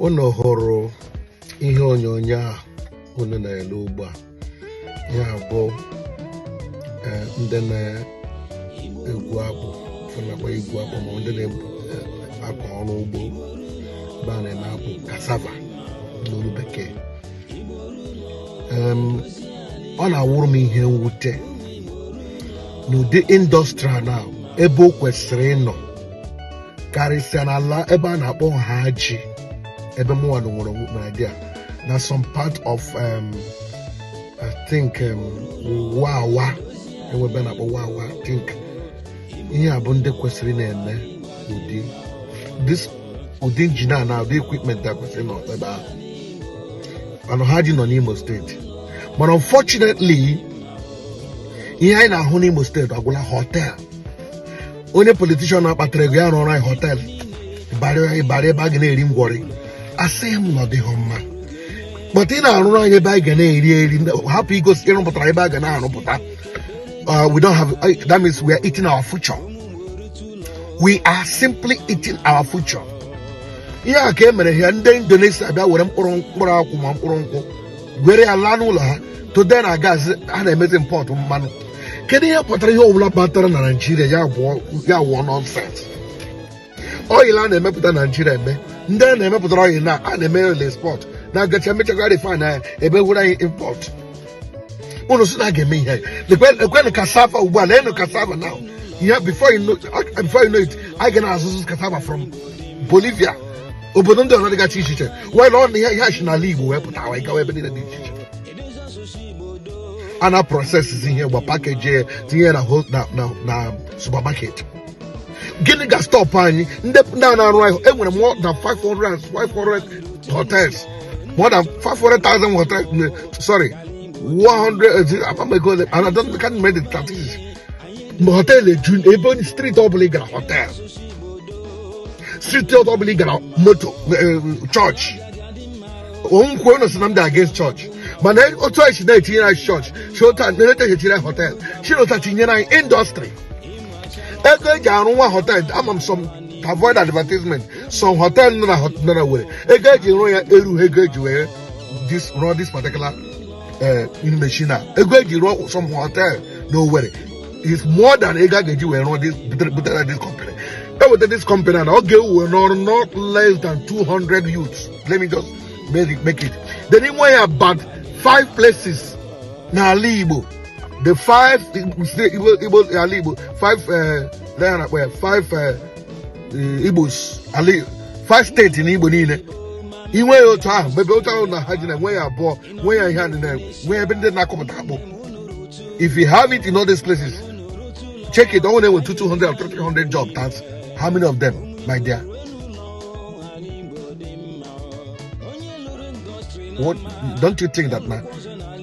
Unu hụrụ ihe onyonyo a unu na-ele ugbu a? Ya bụ ndị na-egwu akpụ, na-akpọ igwu akpụ, ma ndị na-akọ ọrụ ugbo ebe a na-eme akpụ, cassava n'olu bekee. Ọ na-awụrụ m ihe mwute n'ụdị industry na ebe o kwesịrị ịnọ, karịsịa n'ala ebe a na-akpọ Ohaji, ebe mụnwa nwere idea na some part of I think Wawa, enwe ebe a na-akpọ Wawa. I think ihe a bụ ndị kwesịrị na-eme ụdị this, ụdị engine na ụdị equipment a kwesịrị nọ ebe ahụ. Mana Ohaji nọ n'Imo Steeti. Mana unfortunately, ihe anyị na-ahụ n'Imo Steeti agwụla hotel. Onye politician na-akpatara ego ya rụọrọ anyị hotel ịbarị ebe a ga na-eri ngwọrị. Asịghị m na ọ dịghị mma, but ị na-arụrụ anyị ebe anyị ga na-eri eri, hapụ igosi ịrụpụtara ebe a ga na-arụpụta. We don't have that means we are eating our future. We are simply eating our future. Ihe a ka e mere ya, ndị Indonesia bịa were mkpụrụ akwụ ma mkpụrụ nkwụ were ya laa n'ụlọ ha. Today na gas a na-emezi import mmanụ. Kedu ihe pụtara ihe ọbụla batara na Naijiria ya wụọ nonsense? Oil a na-emepụta na Naijiria, eme ndị a na-emepụtara oil na a na-eme oil export na-agacha emechakwa refine ya ebe hụrụ anyị import. Unu sị na a ga-eme ihe. Lekwenụ cassava ugbu a, leenụ cassava now. Ihe before you know it, anyị ga na-azụzụ cassava from Bolivia, obodo ndị ọzọ dịgacha iche iche. Well, ọ na ihe si n'ala Igbo wee pụta wee gawa ebe niile dị iche iche. A na process ihe gba package ya, tinye na supermarket. Gịnị ga-stop anyị? Ndị a na-arụ ahụ, enwere more than 500 500 hotels, more than 500,000 hotels, sorry, 100 amamego. I don't can't remember the statistics. Mgbe hotel eju ebe onye street ọbụla ị gara, hotel street ọbụla ị gara, moto, chọọchị onwukwe. Unu sị na m dị against church, mana otu anyị si na-etinyere anyị chọọchị, si otu a na-ete etinyere anyị hotel, si na otu a tinyere anyị industry. Ego eji arụ nwa hotel, ama m some, to avoid advertisement, some hotel nọ na were ego eji rụọ ya erughị ego eji wee this rụọ this particular machine a. Ego eji rụọ some hotel na Owerri is more than ego a ga-eji wee rụọ this butere this company. Eweta this company na ọ ga-ewe n'ọrụ not less than 200 youths. Let me just make it then inwe ya about five places n'ala Igbo, the five Igbo, ala Igbo, five, lee ha na-akpọ ya five Igbos, ala five steeti na Igbo niile. Inwe ya otu ahụ, ebe otu ahụ na ha ji na nwe ya abụọ, nwe ya ihe a niile, nwee ebe ndị na-akọpụta akpụ. If you have it in all these places, check it, ọ na-enwe 200 or 300 job. That's how many of them, my dear? What don't you think that na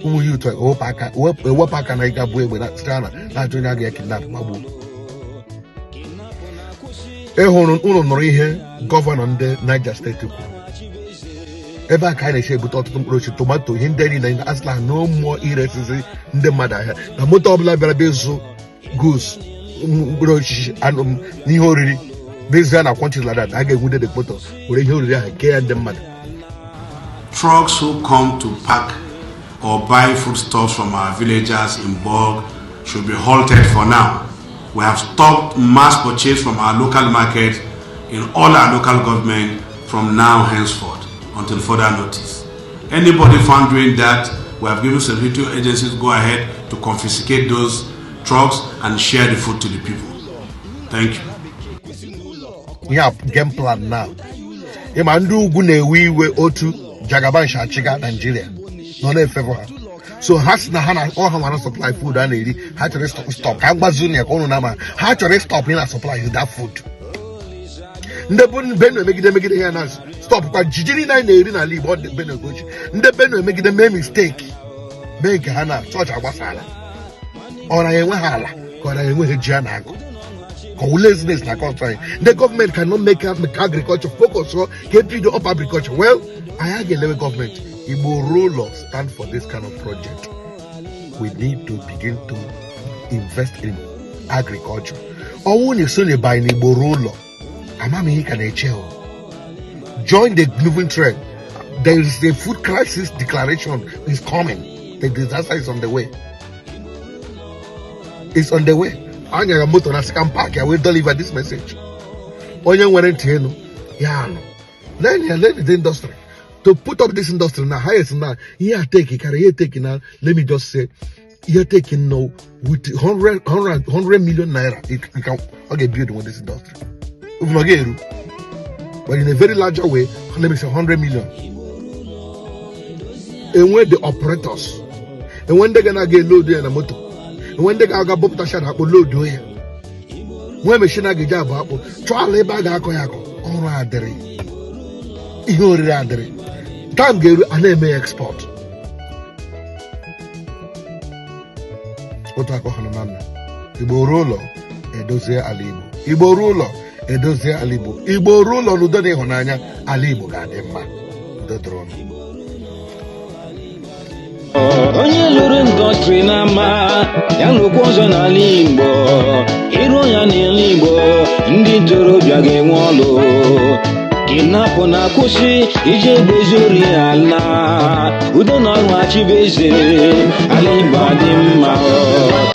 ụmụ youth ewepụ aka na ịga bụ egbe na site na na-achọ onye a ga-ekidnap gbagbuo? Ị hụrụ, unu nụrụ ihe gọvanọ ndị Niger Steeti kwuru. Ebe a ka anyị na-esi ebute ọtụtụ mkpụrụ osisi, tomato, ihe ndị niile. Asịla na ụmụọ iresizi ndị mmadụ ahịa na moto ọbụla bịara bịa ịzụ goods, mkpụrụ osisi, anụ na ihe oriri, bịa ịzụ ya na quantity like that, a ga-enwude the moto, were ihe oriri ahụ kee ya ndị mmadụ. Trucks who come to pack or buy foodstuffs from our villagers in bulk should be halted for now. We have stopped mass purchase from our local market in all our local government from now henceforth until further notice. Anybody found doing that, we have given security agencies go ahead to confiscate those trucks and share the food to the people. Thank you. Ihe a game plan now. Ịma ndị ugwu na-ewe iwe otu Jagaban achịga Naijiria nọ na-efevọ ha, so ha si na ha na ọha nwara supply food a na-eri. Ha chọrọ stop ka mgbazi ya ka ụnụ na-ama. Ha chọrọ stop ị na supply that food. Ndị Benue megide ya na stop kwa jiji niile anyị na-eri n'ala Igbo. Ọ dị Benue gochi ndị Benue megide, mee mistake, mee nke ha na chọọchị agbasala. Ọ na enwe ha ala ka ọ na enweghị ji a na-akụ, ka ọ laziness na country anyị. Ndị gọọmenti cannot make agriculture focus on ka ebido up agriculture. Well, anyị ga-elewe gọọmenti. Igbo ruo ụlọ stand for this kind of project. We need to begin to invest in agriculture. Ọnwụ na esonyebanye na Igbo ruo ụlọ, ama m ihe ka na-eche o. Join the moving trend. There is a food crisis declaration is coming. The disaster is on the way. It's on the way. Anyara moto na second park ya wee deliver this message. Onye nwere ntị elu ya anụ. Learn ya, learn the industry. To put up this industry now, highest now, ihe a take karị ihe take now, let me just say, ihe take now with 100, 100, 100 million naira, you can okay, build with this industry. If not get but in a very larger way, let me say 100 million. Enwe the operators, enwe ndị ga na-aga load ya na moto, enwe ndị ga-aga bọpụta akpụ load ya, nwee machine a ga-eji abụ akpụ, chọọ ala ebe a ga-akọ ya akọ, ọrụ adịrị, ihe oriri adịrị, time ga-eru a na-eme ya export. Otu aka ọha na nna Igbo ruo ụlọ edozie ala Igbo, Igbo ruo ụlọ edozie ala Igbo, Igbo ruo ụlọ n'udo na ịhụnanya, ala Igbo ga-adị mma. Udo dịrị unu. Onye lụrụ industry n'ama ya lụkwa ọzọ n'ala Igbo, ịrụ ya n'ala Igbo, ndị ntorobịa ga-enwe ọlụ. Kidnap na-akwụsị, ije egbe zori ala, udo na ọrụ achịbụ eze, ala Igbo adị mma.